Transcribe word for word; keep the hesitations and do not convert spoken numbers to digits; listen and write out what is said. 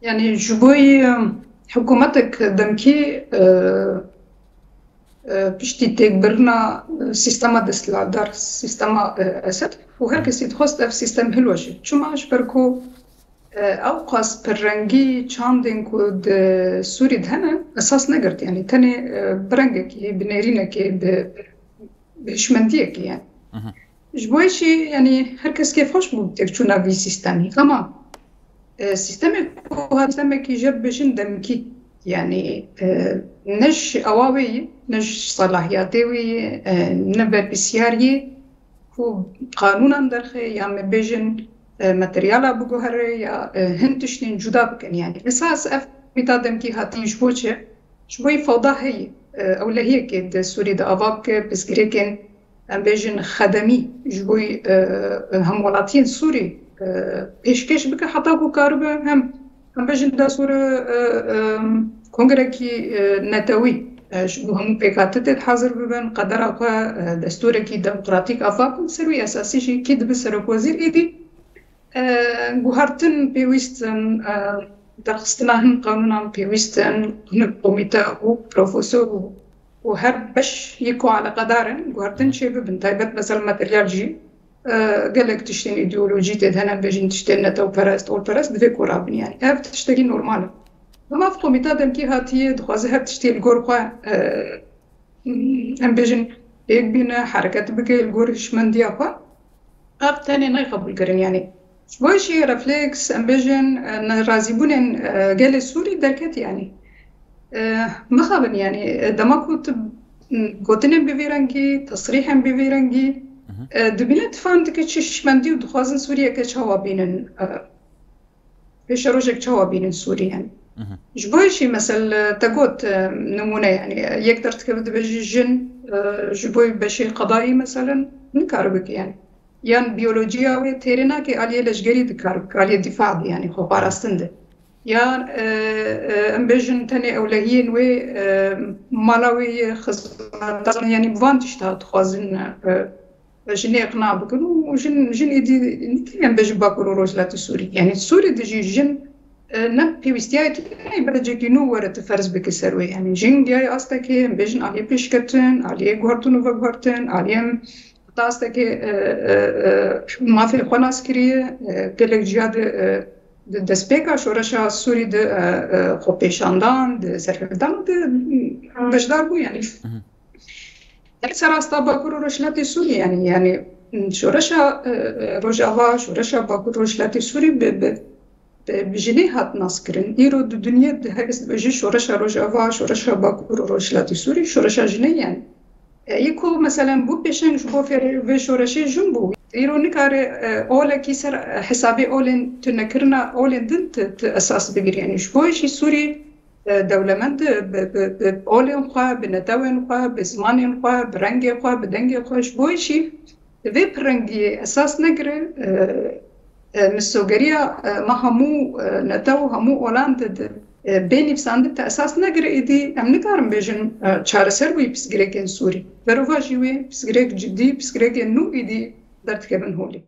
Yani ji bo hikûmetek demkî e, e, piştî têkbirina e, sîstema desthilatdar, sîstema e, Esed û her kesî dixwest ev sîstem hilweşe. Çima? Ji ber ku e, ew qas pirrengî çandên ku di Sûrî de hene esas negirt. Yani tenê e, bi rengekî, bi nêrînekê, bi, bi hişmendiyekî yani. Ji bo jî yani her kes kêfxweş bû têkçûna vî sîstemî. Ama e, sîstemê ku hat sîstemekî jê bêjin demkî. Yani e, ne ji awa wê yî, ne ji selahiyatê wê yî, e, ne berpirsiyar yî ku qanûnan derxe ya me bêjin e, materyala biguhere ya e, hin tiştên cuda bikin. Yani esas ev komîta demkî hatiye ji bo çi? Ji bo yî fewda heyî, e, ewlehiyekê di Sûrî de ava bike, pirsgirêkên, em bêjin, xedemî ji bo yî, e, hemwelatiyên Sûrî e, pêşkêş bike, heta ku karibe hem, em bêjin, destûr e, e, kongrekî e, netewî e, ji bo hemû pêkhatitê hazir bibin, qedera xwe e, destûrekî demokratîk ava bikin, ser wî esasî jî kî dibe serokwezîr êdî e, guhertin pêwîst in, e, derxistina hin qanûnan pêwîst in, hin komîte û profesor û, û her beş yê ku eleqedar in, guhertin çêbibin. Taybet mesela materyal jî, e, gelek tiştên îdeolojî tê de hene, bêjin tiştên netewperest, olperest, divê ku rabin yani. Ev tiştekî normal e. Dema ev komîta demkî hatiye, dixwaze her tiştê li gor xwe e, em bêjin, pêk bîne, hereket bike li gor hişmendiya xwe, ev tenê nayê qebûlkirin. Yani ji bo jî refleks, em bêjin, e, nerazîbûnên e, gelê Sûrî derket yani. E, mixabin yani, e, dema ku tu m, gotinên bi vî rengî, tesrîhên bi vî rengî, e, dibîne tifam dike çi hişmendî û dixwazin Sûriyeke çawa bînin. E, pêşerojek çawa bînin Sûrî yani. Ji bo jî mesel e, te got e, nimûne yani e, yek derdikeve dibêjî jin e, ji bo beşê qedayî meselen nikare bike yani. Yan biyolojiya wê têrê nake aliyê leşgerî dikare bike, aliyê dîfa de yani xwe parastin de. Yan e, e, em bêjin tenê ewlehiyên wê e, mala wê yê xizmetan yani bi van tişta dixwazin e, jinê iqna bikin û jin, jin êdî nîtî em bêjin Bakur û Rojhilatê Sûrî. Yani Sûrî de jî jin e, ne pêwîstiyayê tu nayê berecekî nû were tu ferz bike ser wê. Yani jin giyayê astekê em bêjin aliyê pêşketin, aliyê guhertin û veguhertin, aliyê em heta astekê e, e, e, mafê xwe nas kiriye, e, gelek ciya de e, di destpêka şoreşa Sûrî de e, e, xwepêşandan, di serhildan de beşdar bû yani. Her serasta Bakur û Rojhilatê Sûrî yani, yani şoreşa e, e, Rojava, şoreşa Bakur Rojhilatê Sûrî bi, bi, bi, bi jinê hat naskirin. Îro di dinyê de her kes dibêje şoreşa Rojava, şoreşa Bakur û Rojhilatê Sûrî, şoreşa jinê yani. E, yê ku meselen bû pêşeng ji bo fêrê vê şoreşê jin bû. Îro nikare e, olekî ser e, hesabê olên tunekirina olên din tu, tu esas bigir. Yani ji bo jî Sûrî e, dewlemend bi, bi, bi olên xwe, bi netewên xwe, bi zimanên xwe, bi rengê xwe, bi dengê xwe, ji bo jî vê pirrengiyê esas negire, e, e, misogeriya e, me hemû e, netew, hemû olan de, de e, bê nivîsandin te esas negire, êdî em nikarin bêjin e, çareser bûyî pirsgirêkên Sûrî. Berovajî wê pirsgirêk cidî, pirsgirêkên nû êdî derdikevin holê.